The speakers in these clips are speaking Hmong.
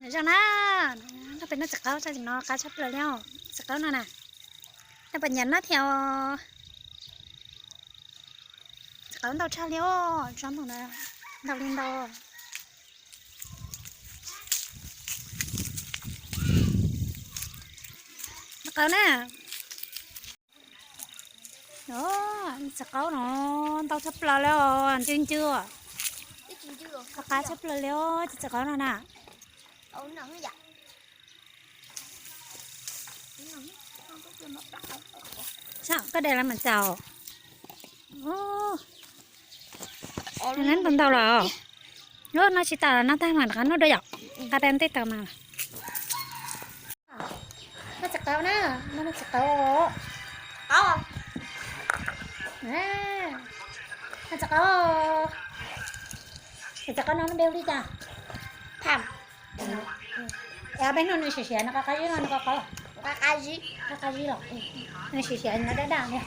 Zoo na, no peb noj txiv qaub tshaj no qab tshaj plaws li os. Txiv qaub no na, nej puas nyiam noj thiab os? Txiv qaub ntau tshaj li os, tsob ntoo na, ntau li ntau. Txiv qaub na, txiv qaub no ntau tshaj plaws li os, ncw ncw, qab tshaj plaws li os, txiv qaub no na. Koj de los mas tau. Neb ntau ntau los. Noj tsis tas los noj tag mas rov qab noj dua yom. Qab dab ntej tau mas. Noj txiv qaub na, noj txiv qaub. Noj txiv qaub. Txiv qaub no muaj dej li cas? Tham. Peb noj nws siav siav no qab qab zib no nws qab qab, qab qab zib los nws siav siav no daj daj li.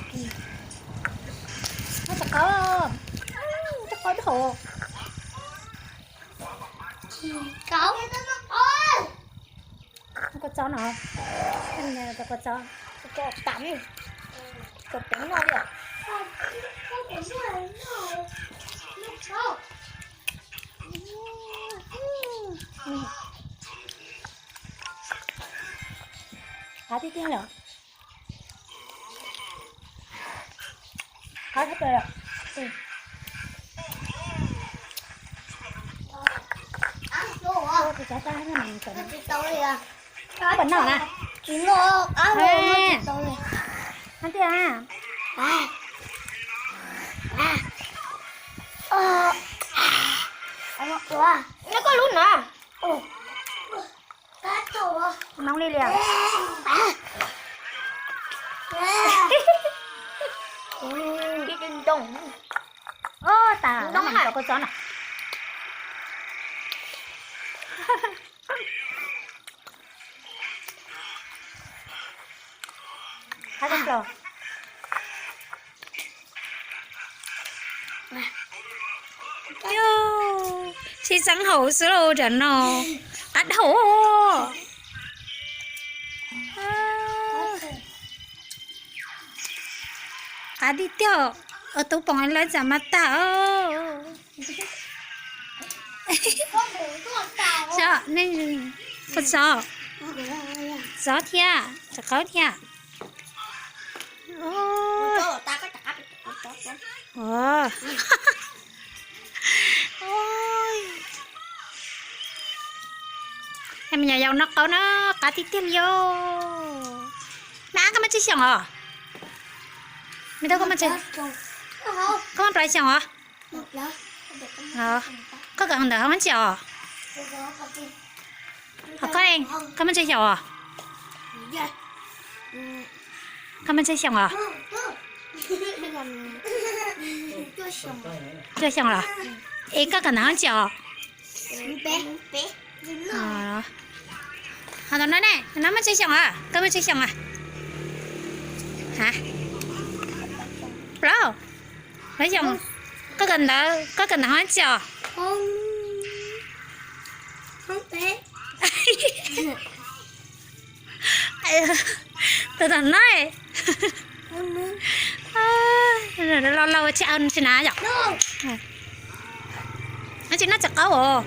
Noj txiv qaub, txiv qaub daj hauv. Kua txob no, kua txob, kua pem no li. Qab tiag tiag lawm. Qab tiag tiag lawm. Tus cov tau no, tsis noj na. Noj tiag. Noj koj lub na. Noo li li. Oj, tas kua txob no. Qab daj los. Sib txeeb haus xwb lauj, tam no qab daj hauv. Qab tiag tiag, ua tub poom lawv txawm mas tag. Txob, nej, txob, txob thiab txiv qaub thiab. Me nyuam yaus noj qaub na, qab tiag tiag li os. Na, koj muaj tsawg xyoos os? Me tub, koj muaj plais xyoos os? Koj kawm ntawv hov tsis os? Koj, koj muaj tsawg xyoos os? Koj muaj tsawg xyoos os? Cuaj xyoos los? Es koj kawm ntawv hov tsis os? Hos tom no ne, no muaj tsawg xyoos os? Koj muaj tsawg xyoos os? Plaub, plaub xyoos. Koj kawm ntawv, koj kawm ntawv hov tsis os? Tus tom no, los laus tsis, tsis na yom? Tsis noj txiv qaub os?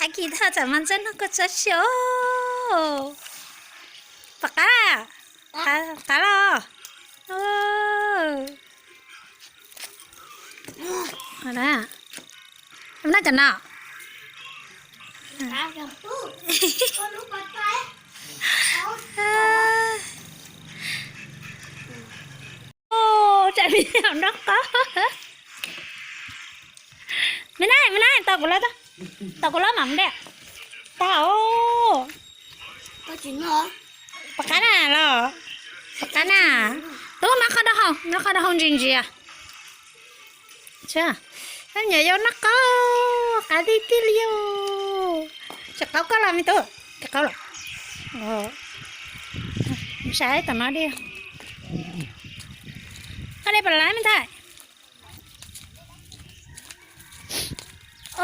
Qab kis thaj txawm mas ntxawb noj kua txob xyaw. Pom qab, qab los. Noj cov no. Tsam me nyuam noj qaub. Me na, me na, tau kuv lab, tau kuv lab mam de. Tau. Pom qab na los? Pom qab na. Tub, noj qhov daj hau, noj qhov daj hau ntsia ntsia. Me nyuam yaus noj qaub, qab tiag tiag li os. Tsis qaub koj los me tub? Tsis qaub los? Saib tom no di. Koj de pam lab me ntxhais.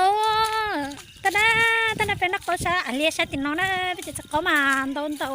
Au, taj dab, taj dab peb noj qaub sab, liab sab tim no na, peb cov txiv qaub mas ntau ntau.